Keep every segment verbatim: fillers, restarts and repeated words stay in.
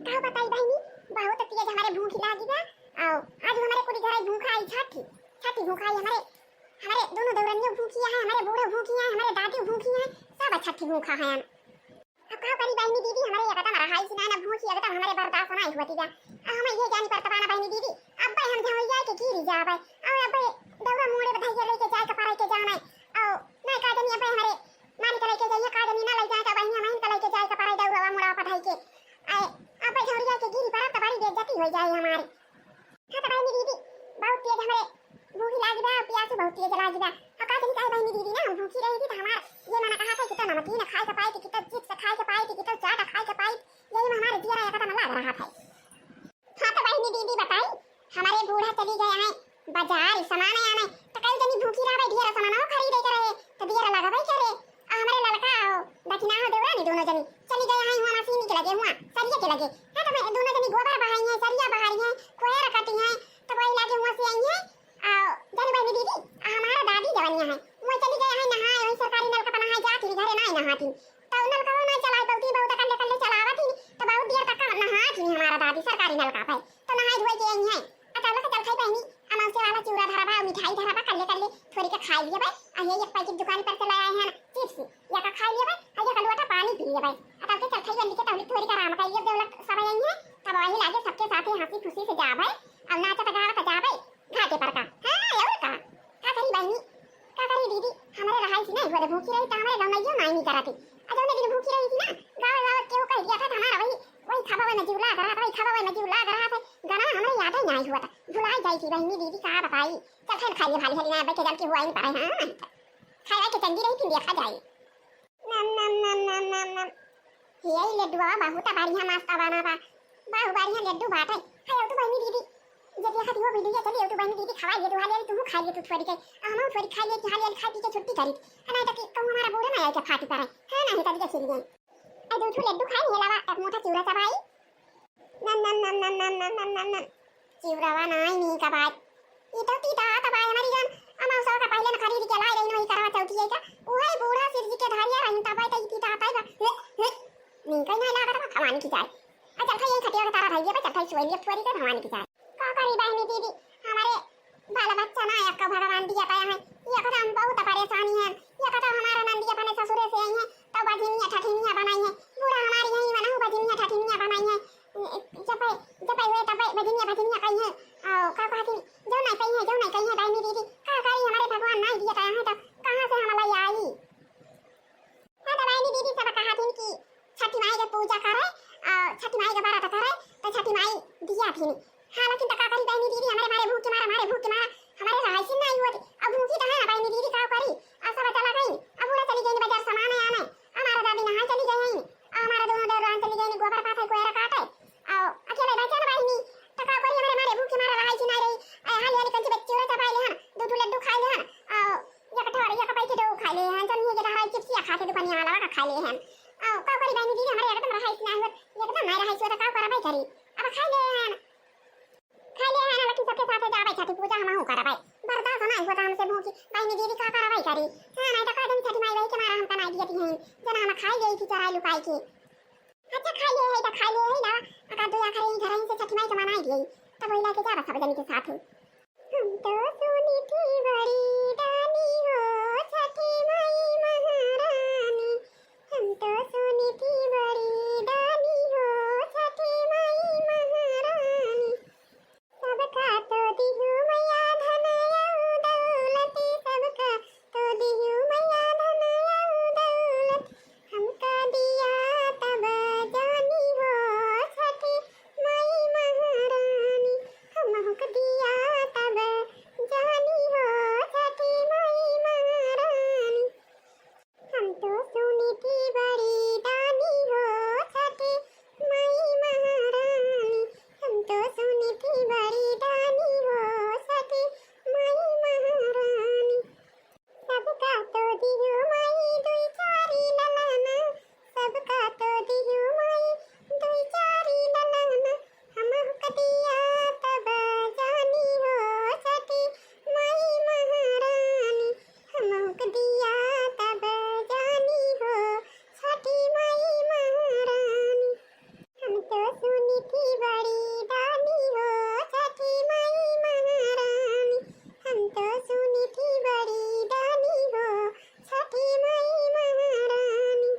का बताई बहिनी, बहुत तेज हमरे भूखी लागी बा। अउ आज हमरे कुली घरे भूखा आई छठी, छठी भूखा आई हमरे, हमरे दुनो देवरनियो भूखी है, हमरे बूढ़ो भूखी है, हमरे दादी भूखी है, सब छठी भूखा है। अब का करी बहिनी दीदी, हमरे एकदम रहाई से ना, ना भूखी एकदम हमरे बर्दाश्त नाहीं होती बा। अब हम ये जानी परत बा ना बहिनी दीदी, अब्बे हम झौरिया के गिरी जाबे, अउ अब्बे दौरा मोड़े बधाइया लेके जाए के पड़े के जाने, अउ ना का जानी अब्बे हमरे मारी के लेके जाइए, का जानी ना ले जाए तो बहिनी हम के लेके जाए के पड़े दौरा मोड़ा पढ़ाई के। आए, अब्बे झौरिया के गिरी पड़ब तो बड़ी बेइज्जती हो जाए हमारी। हाँ तो बहिनी दीदी, बहुत तेज हमरे भूखी लागी बा, प्यास बहुत तेज लागी बा। और का जानी काहे बहिनी दीदी ना, हम भूखी रही थी तो हमार ये मन कहा था कि तो नमकीन खाए के पाई थी, कि तो चिप्स खाए के पाई थी, कि तो चाट खाए के पाई, यही में हमारे जियरा एकदम लाग रहा था। हाँ तो बहिनी दीदी बताई, हमारे बूढ़ा चली गए हैं बाजार सामान आने, तो कई जनी भूखी रहबे, ढेर सामान खरीदे के रहे, तो दियर लगबे करे। आ हमरे ललका हो दखिना हो देवरानी दोनों जनी चली गए हैं हुआ मशीन के लगे, हुआ सरिया के लगे। हाँ तो मैं दोनों जनी गोबर बहाई हैं, सरिया बहारी हैं, कोयर कटी हैं, तो वही लागे हुआ से आई हैं। आ जानी बहिनी दीदी, आ हमारा दादी जवनिया है, वो चली गए हैं नहाए, वही सरकारी नलका पर नहाए जाती, घरे ना नहाती। तो नलका वो ना चलाए पौती, बहुत कल्ले कल्ले चलावत ही, तो बहुत देर तक नहात ही हमारा दादी सरकारी नलका पे। तो नहाए धोए के आई है। आ चलो तो चल खाई बहिनी, अमौसे वाला चिउरा धरा बा, मिठाई धरा बा, कल्ले कल्ले थोड़ी के खाई लिए बे। आ ये एक पैकेट दुकान पर से ले आए हैं ना, चिप्स, या का खाई लिए बे, आ ये का लोटा पानी पी लिए बे। आ तब के चल खाई बहिनी के तौली थोड़ी का आराम कर लिए, देवलक सब आई है, तब वही लागे सबके साथ ही हंसी खुशी से जाबे, अब नाचत गावत जाबे। घाटे पर का। हाँ, और का? का करी बहिनी? का करी दीदी? हमरे रहाई से नहीं हुआ, भूखी रही तो हमरे गौनैयो नहीं, नहीं करती। आ जौने दिन भूखी रही थी ना, गावे गावे केहू कह दिया था तो हमारा वही, वही खावा में जीव लाग रहा था, वही खावा में जीव लाग रहा था। गाना हमरे याद ही नहीं हुआ था। भुलाई जाई थी बहिनी दीदी, का बताई। चल खाई, खाई, खाली, खाली ना, बैठे जान के हुआ ही नहीं पा रहे, हाँ। खाए के चंगी रही, फिर देखा जाए। नम, नम, नम, नम, नम, नम। हे, ई लड्डुआ बहुत बढ़िया मस्त बना बा। बहुत बढ़िया लड्डू बाटे। हे, तू बहिनी दीदी, जब देखत हो वीडियो चली, तू बहिनी दीदी खवा लिए, तू हाली हाली तू खा लिए, तू थोड़ी के, आ हमहू थोड़ी खा लिए, हाली हाली खा पी के छुट्टी करी। आ नहीं तो कि कहूँ हमारा बूढ़ा ना आए के फाटी पड़े। हाँ, नहीं तो देख लिए। ए, दू ठो लड्डू खाई, नहीं अलावा एक मुठा चिउरा चबाई। नम, नम, नम। चिउरवा नाई नीक बात। ई तो तीता आता बा, हमारी जान। अमौसा का पहिले न खरीद के लाए रही, वही करवा चौथी है का? उहे बूढ़ा सिर जी के धरिया रही, तब तो ई तीता आता बा। हे, हे, नीक ही नहीं लागत बा, भवानी की जाए। आ चल खाई, यही खटिया के तारा धइए बा, चल खाई सोई लिए थोड़ी के भवानी की जाए। का करी बहिनी दीदी, हमारे बाल बच्चा ना एक भगवान दिया पाया है, ये कथा हम बहुत परेशानी है, ये कथा हमारा नंदी अपने ससुरे से आई है, तो बजनिया ठठिनिया बनाई है, बूढ़ा हमारी यही मना बजनिया ठठिनिया बनाई है, जब जब हुए तब बजनिया भजनिया कही है, और का कहती, जो नहीं कही है, जो नहीं कही है, बहिनी दीदी, का करी, हमारे भगवान नहीं दिया पाया है, तो कहाँ से हमारा आई? हाँ, तो बहिनी दीदी सब कहत हिन कि छठी माई के पूजा करे, आ, छठी माई के व्रत करे, तो छठी माई दिया थी। हाँ, लेकिन तो का करी बहिनी दीदी, हमारे मारे भूख के मारा, हमारे भूख के मारा, हमारे रहाई से नहीं हुआ थी। अब भूखी तो है ना बहिनी दीदी, का करी? आ, सब चला गई। अब बूढ़ा चली गई बाजार सामान आने। हमारा दादी नहाए चली गई हैं। आ, हमारा दोनों देवरान चली गई गोबर पाथे, कोयरा काटे। आ, अकेले बैठे ना बहिनी, तो का करी, हमारे मारे भूख के मारा रहाई से नहीं रही। आ, हाली हाली कंची बच्ची चूरा चपाई ले हन, दू दू लड्डू खाई ले हन। आ, एक ठो, एक पैकेट वो खा ले हैं, चल ये के हराई चिप्सिया खा के दुकानिया वाला का खा ले हैं। आ, का करी बहिनी दीदी, हमारे एकदम रहाइश ना हुआ, एकदम नहीं रहाइश हुआ, तो का करबै करी? अब खा ले हैं, खा ले हैं, लेकिन सबके साथ जाबै छठी पूजा हमहू करबै। बर्दाश्त नहीं हुआ हमसे भूखी, बहिनी दीदी का करबै करी? हाँ, नहीं तो कह देनी छठी माई वही के मारा हमका नहीं दियती हैं, जना हम खाई गई थी चराई लुकाई के। अच्छा, खा ले है तो खा ले है ना, अगर दो आखिर यही घर से छठी माई के मनाई दिए, तब वही लाके जाबा सब जनी के साथ। हम तो सुनी थी बड़ी दानी हो छठी माई महारानी, हम तो सुनी थी बड़ी दानी हो छठी माई महारानी। सबका तो दिहु मैया धन अउ दौलत, सबका तो दिहु मैया धन अउ दौलत। हमका दिया तब जानी हो छठी माई महारानी, हमहू के दिया तब जानी हो छठी माई महारानी। हम तो सुनी थी बड़ी थी बड़ी दानी हो छठी माई महारानी, हम तो सुनी थी बड़ी दानी हो छठी माई महारानी।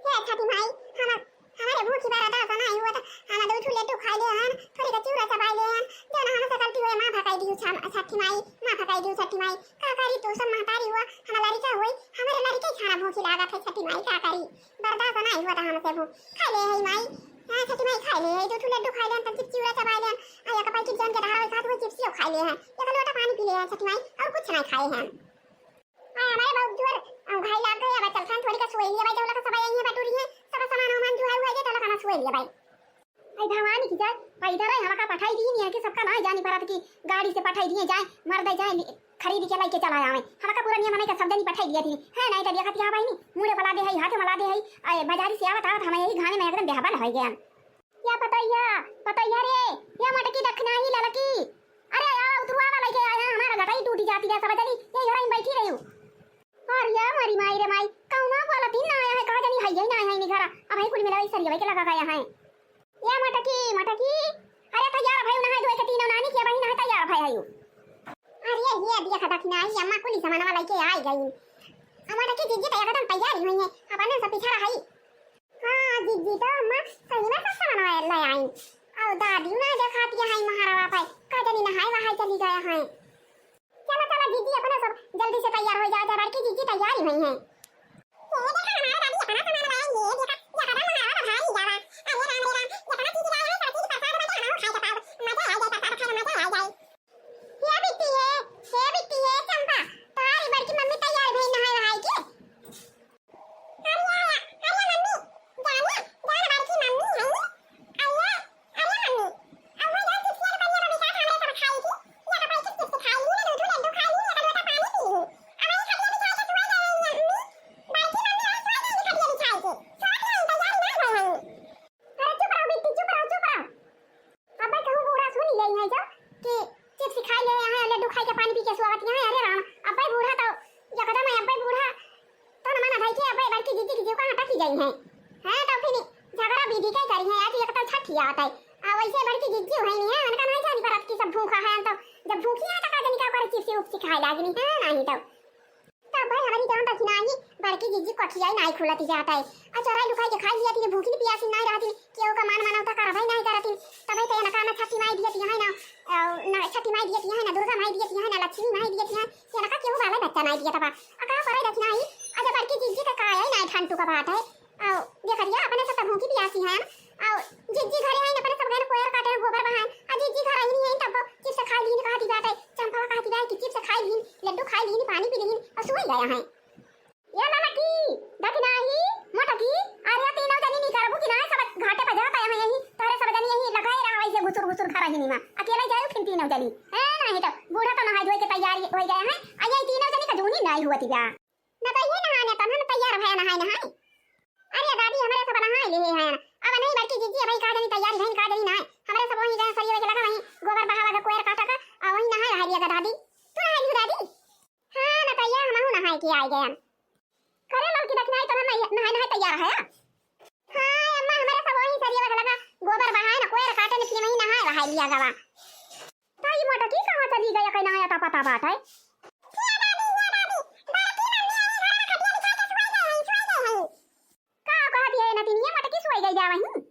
हे छठी माई, हम, हमरे भूखी बरदास नाहीं हुआ त हम दू ठू लड्डू खाइ ले हन, थोड़ी का चिउरा चबाइ ले हन, जौन हमसे गलती होए माफ कइ दियो छ-, छठी माई, माफ कइ दियो छठी माई। का करी, तू सब महतारी हुआ, हम लड़िका होई, हमरे लड़िके खाना भूखी लागत है छठी माई, का करी, बरदास नाहीं हुआ त हमसे भूख। खाइ ले है माई, हाँ छठी माई खाइ ले है, दू ठू लड्डू खाइ ले हन, तब चिप चिउरा चबाइ ले हन, आ एक पैकेट जौन के रहा होई खात हुए चिप्सियो खाइ ले हन, एक लोटा पानी पी ले हन छठी माई, और कुछ नाहीं खाए हन। हाँ, हमारे बहुत जोर, अ, घाई लाग गए, अब चलथन थोड़ी का सोई लिया भाई, जौला का सब यहीं बटुरी है, सब सामान वामान जो है, वो है, चलो खाना सोई लिया भाई। आई भवानी की जाए, पैदल है, हमका पठाई दी नहीं है कि सबका ना जानी परत कि गाड़ी से पठाई दिए जाए, मर्दे जाए, नि-, खरीद के लेके चला आवे। हमका पूरा नियम है कि सब जनी पठाई दिया थी, है नाहीं तो देखत यहाँ भाई नहीं, मुड़े पला दे है, हाथ मला दे है, अरे बाजारी से आवत आवत हम यही घामे में एकदम बेहबल हो गया। या पतैया, पतैया रे, या मटकी दखिनाही ललकी। अरे आवा उतरुआ वाला लेके आया, हमारा गटाई टूटी जाती है, सब जनी ये घरा में बैठी रही हूँ। और या मरी माई रे माई, कौनो वाला दिन ना आया है, कहा जानी है यही ना आया है नी घरा। अब है कुल मिला सरिया के लगा गया है। या मटकी, मटकी, अरे तैयार भाई ना है, दो एक तीनों नानी के बहिन है, तैयार भाई है। अरे ये दिया खा दखिनाही, अम्मा कुल सामान वाला लेके आई गई। अब मटकी जिज्जी तो एकदम तैयार ही हुई है, अब अन्य सब पीछा रही। हाँ, जिज्जी तो अम्मा सही में सब सामान ले आई। और दादी ना देखाती है महारावा पे, का जानी नहाए वहाए चली गया है। चलो, चलो जिज्जी, अपने सब जल्दी से तैयार हो जाओ, जा बड़की जिज्जी तैयार ही हुई है। ये देखा, हमारा दादी अपना सामान लाए, ये देखा, ये कदम महारावा तो भारी जावा। अरे राम रे राम, इतना चीज लाए हैं, सब चीज प्रसाद बटे, हम खाए के पाओ, मजा आ जाए, प्रसाद खाए में मजा आ जाए। हे बिट्टी, हे, हे बिट्टी, हे चंपा, तोहारी बड़की मम्मी तैयार भई नहाए वहाए के। अरे, अरे मम्मी, जानिए, जान बड़की मम्मी है नी। अरे, अरे मम्मी, अब वो जान चिप्स के दुकानिया पर बिकात हमरे सब खाई थी। या तो पैकेट चिप्स खाई ली, ना दो ठो लड्डू खाई ली, या तो लोटा पानी पी ली। अब ये खटिया बिछा के सोई गए हैं मम्मी। बड़की मम्मी आज सोई गई खटिया बिछा के। सोत रही, तैयारी ना भई है। अरे चुप रहो बिट्टी, चुप रहो, चुप रहो। अब्बे कहूँ बूढ़ा सुन ले हैं जो कि चिप्स खाई ले हैं, लड्डू खाई के पानी पी के सोवत हैं। अरे राम, अब्बे बूढ़ा तो एकदम है, अब्बे बूढ़ा तो न मना भाई के अब्बे बड़की जिज्जी की जीव का हटा की गई हैं। हैं तो फिर झगड़ा विधि के करी हैं, आज एक तो छठी आवत है। आ वैसे बड़की जिज्जी है नहीं है, उनका नहीं जानी परत की सब भूखा है, तो जब भूखी है तो का जानी का करे चिप्स उप्स खाए लागी नहीं है, नहीं तो। तब भाई हमारी जौन दखिनाही बड़की जिज्जी कोठिया ही नाई खुलत जात है। आ चोराई लुकाई के खाई लिया थी, भूखी नहीं पियासी नाई रहती, केहू का मान मानवता करवाई नाई करती। तब तो इनका ना छठी माई दियत यहाँ ना, अ, ना छठी माई दियत यहाँ ना, दुर्गा माई दियत यहाँ ना, लक्ष्मी माई दियत यहाँ, इनका केहू वाला बच्चा नाई दियत बा। आ का करे दखिनाही, आ जब बड़की जिज्जी का काया ही नाई ठंटू का बात है। आओ, देखा दिया, अपने सब तो भूखी पियासी हैं। आओ, जिज्जी घरे हैं, अपने सब गए कोयर काटे हैं, गोबर बहाए। आ जिज्जी घर आई नहीं है, तब चिप्स खाई लीन कहती बात है। चंपा कहती बात कि चिप्स खाई लीन, लड्डू खाई लीन, पानी पी लीन, और सोई गया है। या ललकी, दखिनाही, मोटकी, अरे तीनों जनी नहीं करबू कि ना, सब घाटे पर जाता है यहीं, तोहरे सब जनी यहीं लगाए रहा वैसे घुसुर घुसुर घर ही नहीं माँ। अकेले जाए फिर तीनों जनी। ए, नहीं तो बूढ़ा तो नहाए धोए के तैयारी हो गया है, आ ये तीनों जनी का जूनी नहीं हुआ थी जा। न तो ये नहाने तो हम तैयार भया नहाए नहाए। अरे दादी, हमरे सब नहाए ले हैं। अब नहीं बड़की जिज्जी, अबही का जानी तैयारी भइन, का जानी नहाए। हमरे सब वहीं गए सरिया के लगा, वहीं गोबर बहावा का, कोयर काटा का, और वहीं नहाए रहा लिया का दादी। तू नहाए लियो दादी? हाँ, न तो ये हमहू नहाए के आए गए। करे ललकी दखिनाही तो हम नहाए, नहाए तैयार है। हाँ, अम्मा, हमरे सब वहीं सरिया के लगा, गोबर बहाए न, कोयर काटे न, फिर वहीं नहाए रहा लिया गवा। ताई मोटकी कहाँ चली गई, कहीं ना आता पता बात है। का कहत है नतिनिया, मोटकी सोई गई जा वहीं?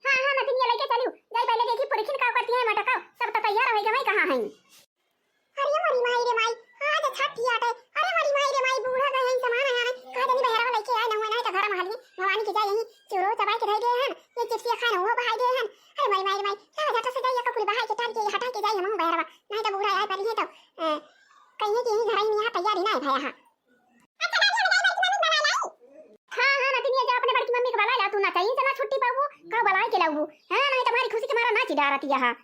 हाँ, हाँ, नतिनिया लेके चलियो, जाई पहले देखी पुरखिन का करती है मोटका, सब तो तैयार हो गए, कहाँ है? अरे मोरी माई रे माई, आज छठी आटे। अरे मोरी माई रे माई, बूढ़ा गए हैं, सामान आया है। कहा जानी बहरवा लेके आए, नहुए ना तो घर महल में भवानी के जाए यहीं चूरो चबाई के धर गए हैं, ये चिप्सिया खाए ना वो बहाई गए हैं। अरे मोरी माई रे माई, ला झट से जाइए, कपड़े बहाई के टार के हटा के जाइए, हम बहरवा, नहीं तो बूढ़ा आए पर ही तो, अ, कहिए कि यहीं घर ही नहीं, यहाँ तैयारी ना है भया। हाँ, हाँ, नतिनिया जा अपने बड़की मम्मी के बुला ला, तू ना चाहिए, चला छुट्टी पाऊ, का बुलाए के लाऊ, हाँ, नहीं तो हमारी खुशी के मारा नाची डारती है। ए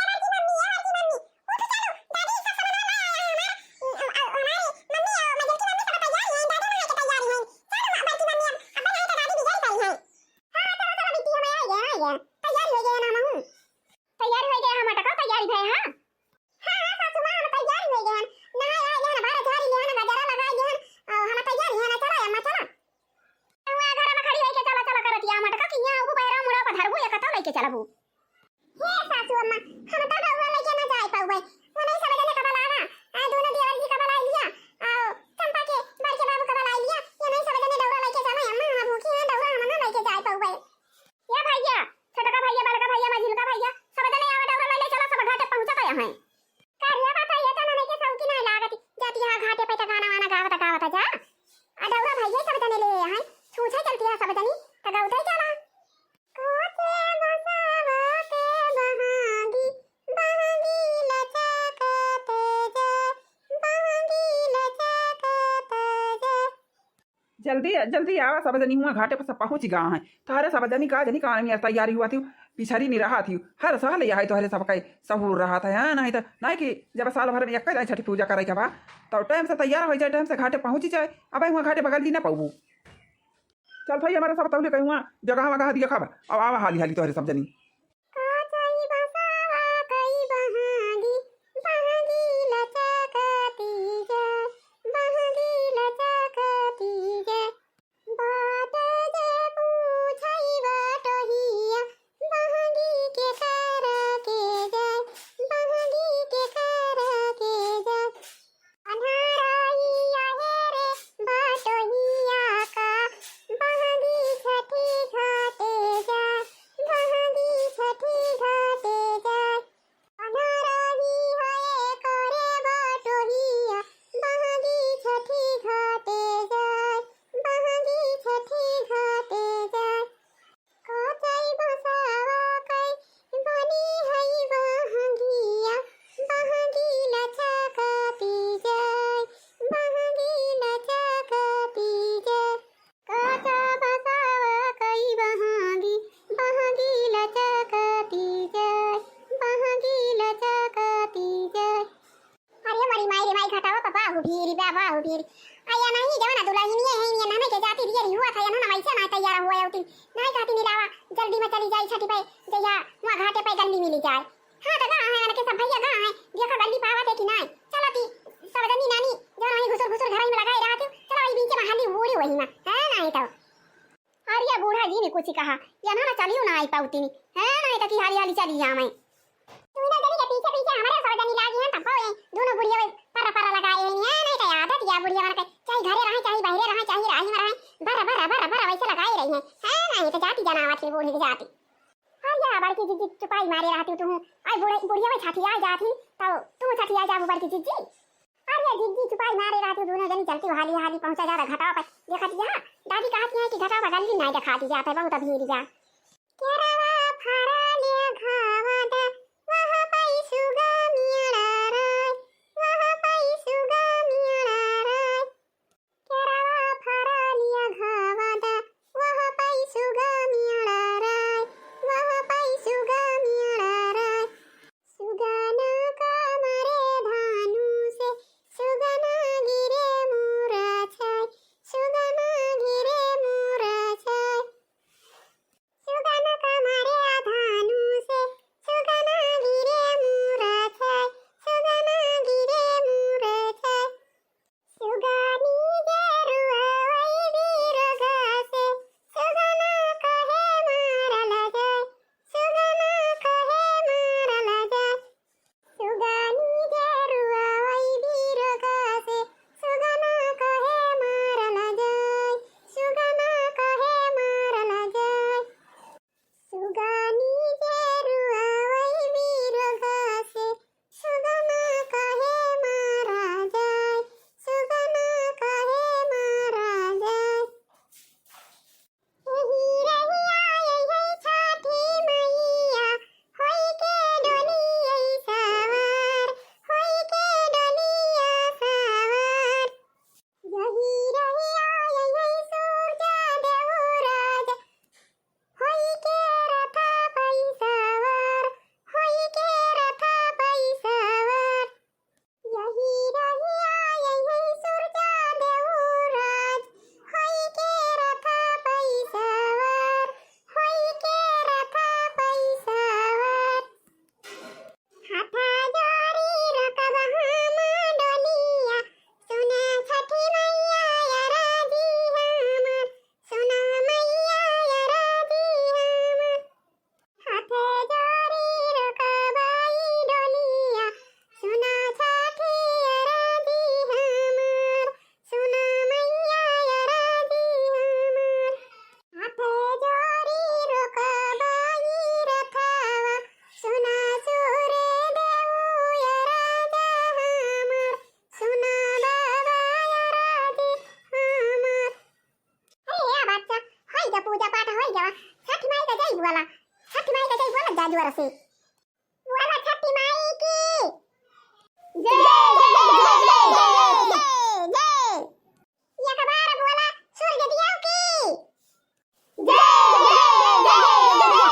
बड़की मम्मी, ए बड़की मम्मी, उठ चलो, दादी सब सामान ला आया है हमार, अ, अ, हमारी मम्मी और मझलकी मम्मी सब तैयार हैं, दादा नहाए के तैयार हैं, चलो माँ बड़की मम्मी, अब, अब नहीं तो दादी बिगड़ पड़ी हैं। हाँ, चलो, चलो बिट्टी, हम आ गए, आ गए, तैयार हो गए ना हम। तैयार हो गए हम, टका तैयारी भए, हाँ। हाँ, हाँ, सासू माँ, हम तैयार हो गए हैं, नहाए आए गए हैं, बारह झाड़ी ले हैं, चलबू। हे सासू अम्मा, हम तो डौरा लेके ना जाए पाउबे। वो नहीं सब जने कबल आवा, आ दोनों देवर जी कबल आई लिया, आ चंपा के बड़के बाबू कबल आई लिया, ये नहीं सब जने डौरा लेके जाना है अम्मा, हम भूखी हैं, डौरा हम ना लेके जाए पाउबे। या भैया, छोटका भैया, बड़का भैया, मझिलका भैया, सब जने आवा डौरा ले ले चला, सब घाटे पहुँचा गया है। कारिया बात है, ये तो ननई के सौकी नाय लागत, जाती है घाटे पे त गाना वाना गावत गावत जा। आ डौरा भैया सब जने ले आए हैं, छूछे चलती है सब जनी, त गौते चला। काचे बसावा के बहांगी, बहांगी लचकत जाए, बहांगी लचकत जाए। जल्दी, जल्दी आवा, सब जनी हुआ घाटे पर सब पहुँच गा हैं। तोहरे सब जनी का जनी कान में तैयारी हुआ थी, पिछड़ी नहीं रहा थी। हर साल यही तोहरे सब का सहूर रहा था, हाँ, नहीं तो, नहीं कि जब साल भर में एक दाई छठी पूजा करे के बा, तो टाइम से तैयार हो जाए, टाइम से घाटे पहुँच जाए। अब हुआ घाटे बगल दी ना पाऊबू। चल भाई, हमारे सब तौले कहीं हुआ जगह वगह दिया खाबा। अब आवा हाली हाली तोहरे सब जनी। काचई बसावा कई बहांगी, बहांगी लचकती जाए, बहांगी लचकती जाए। बाट जे पूछई बटोहिया, बहांगी के कर के जाए, बहांगी के कर के जाए। अन्हरहिया हे रे बटोहिया का, बहंगी छठी घाटे जाए, बहंगी छठी घाटे जाए। अन्हरहिया हे करे बटोहिया, बहंगी छठी घाटे जाए, बहंगी छठी घाटे जाए। काचई बसावा कई बनी हई बहंगिया, बहंगी लचकती जाए, बहंगी लचकती जाए। काचा बसावा कई बहंगी, बहंगी लचकती जाए, बहंगी लचकती जाए। अरे मोरी माई रे माई, घटावा पा बाहु भीरी बा, बाहु भीरी। अया नहीं, जवन दुलहिनिया है, ये नहने के जाती दियरी हुआ था, ये ना वैसे ना तैयार हुआ है उठी। नहीं कहती मिलावा, जल्दी में चली जाई छठी पे, जइया वहाँ घाटे पे गल्ली मिली जाए। हाँ, तो गा है, उनके सब भैया गा है, देखा गल्ली पावा थे कि नहीं। चलो ती, सब जनी नानी, जवन वहीं घुसुर घुसुर घर में लगाए रहा थी, चलो वही बीच में हाली बूढ़ी वही में, है नहीं तो। अरे बूढ़ा जी ने कुछ कहा, ये ना चलियो ना आई पाउती, है नहीं तो कि हाली हाली चली जा मैं। दुनो जनी के पीछे पीछे हमारे सब जनी लागी हैं, तब ये दुनो बुढ़िया पर पर लगाए हैं, ये नहीं तो आदत या बुढ़िया मन के, चाहे घरे रहे, चाहे बहरे रहे, चाहे राही में रहे, बर बर बर बर वैसे लगाए रही हैं, है नहीं तो जाती जनावत है बूढ़ी की जाती। हाँ या बड़की जिज्जी चुपाई मारे रहती तू, आई बूढ़े बुढ़िया में छठी आ जाती, तब तू छठी आ जाबू बड़की जिज्जी। अरे जिज्जी चुपाई मारे रहती दुनो जनी, चलती हाली हाली पहुँचा जा घटावा पे, देखा दिया दादी कहती है कि घटावा पे गल्ली नहीं दिखाती जाते, बहुत भीड़ जा। केरवा फराले घावा दा, वहाँ पाई सुगा मियाड़ा राय, वहाँ पाई सुगा मियाड़ा राय। केरवा फराले घावा दा, वहाँ पाई सुगा मियाड़ा राय, वहाँ पाई सुगा मियाड़ा राय। सुगना का मारे धानु से, सुगना गिरे मुरा छाय, सुगना गिरे मुरा छाय। सुगन कमरे आधार जोर से। बोला छठी माई की जय, जय, जय, जय। एक बार बोला सूरज देव की जय, जय, जय, जय, जय।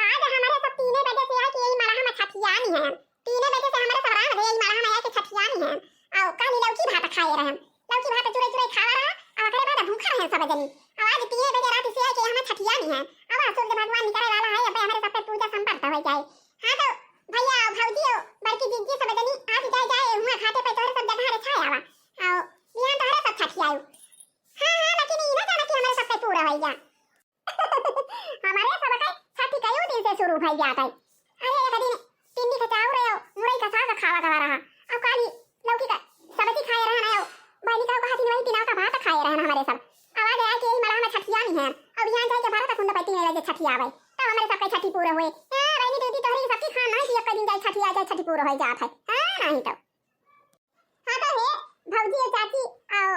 आज हमरे सब तीने बजे से आके यही मड़हा में छठियानी है। तीने बजे से हमरे सब राम दे यही मड़हा में आके छठियानी है। और काली लौकी भात खाए रहन, लौकी भात चुरई चुरई खावा रहा, और ओकरे बाद भूखा रहे सब जनी। और आज तीने बजे रात से आके हमें छठियानी है। अब सूरज भगवान निकले वाला है, अब हमरे सब पे पूजा संपन्न हो जाए। हाँ तो भैया और भौजी और बड़की जिज्जी सब जनी आज जाए जाए हुआ घाटे पे तोहरे सब जगह रे छाए आवा। और बिहान तोहरे सब छठियाऊ। हाँ, हाँ, लेकिन ई ना जाना कि हमरे सब पे पूरा हो जा। हमरे सब के छठी कई दिन से शुरू भई जात है। अरे एक दिन टिंडी के चाउर है, मुरई का साग खावा गवा रहा। और काली लौकी का सब्जी खाए रहन है, बहनी का कहा थी वही दिना का भात खाए रहन हमरे सब। आवाज आया कि यही मड़हा में छठियानी है। अब यहाँ जाए के भारत कुंड बैठी में जे छठियावे। तब हमरे सब के छठी पूरा हुए। ए, बहनी दीदी तोहरी सबकी खान नहीं कि एक दिन जाए छठिया जाए छठी पूरा हो जात है। हाँ, नहीं तो। हाँ तो हे भौजी और चाची और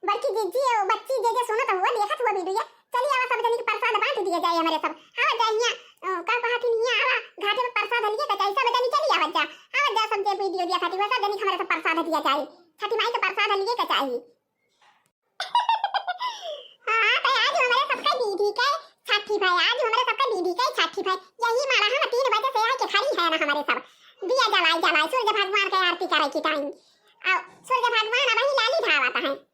बड़की जिज्जी और बच्ची जे जे सुनत हुआ देखत हुआ वीडियो, चली आवा सब जनी के प्रसाद बांट दिया जाए हमरे सब। आवा जा हियाँ, अ, का कहत हिन हियाँ आवा घाटे पे प्रसाद लिए के जाए सब जनी चली आवा जा। आवा जा सब जे वीडियो देखत हुआ सब जनी के हमरे सब प्रसाद दिया जाए। छठी माई के प्रसाद लिए के चाहिए। हाँ, तो आज हमरे सबका दीदी के छठी भाई, आज हमरे सबका दीदी के छठी भाई। यही माला हम तीन बजे से आके खड़ी है ना हमरे सब। दिया जलाए जलाए सूरज भगवान के आरती करे की टाइम। और सूरज भगवान अब ही लाली धावत है।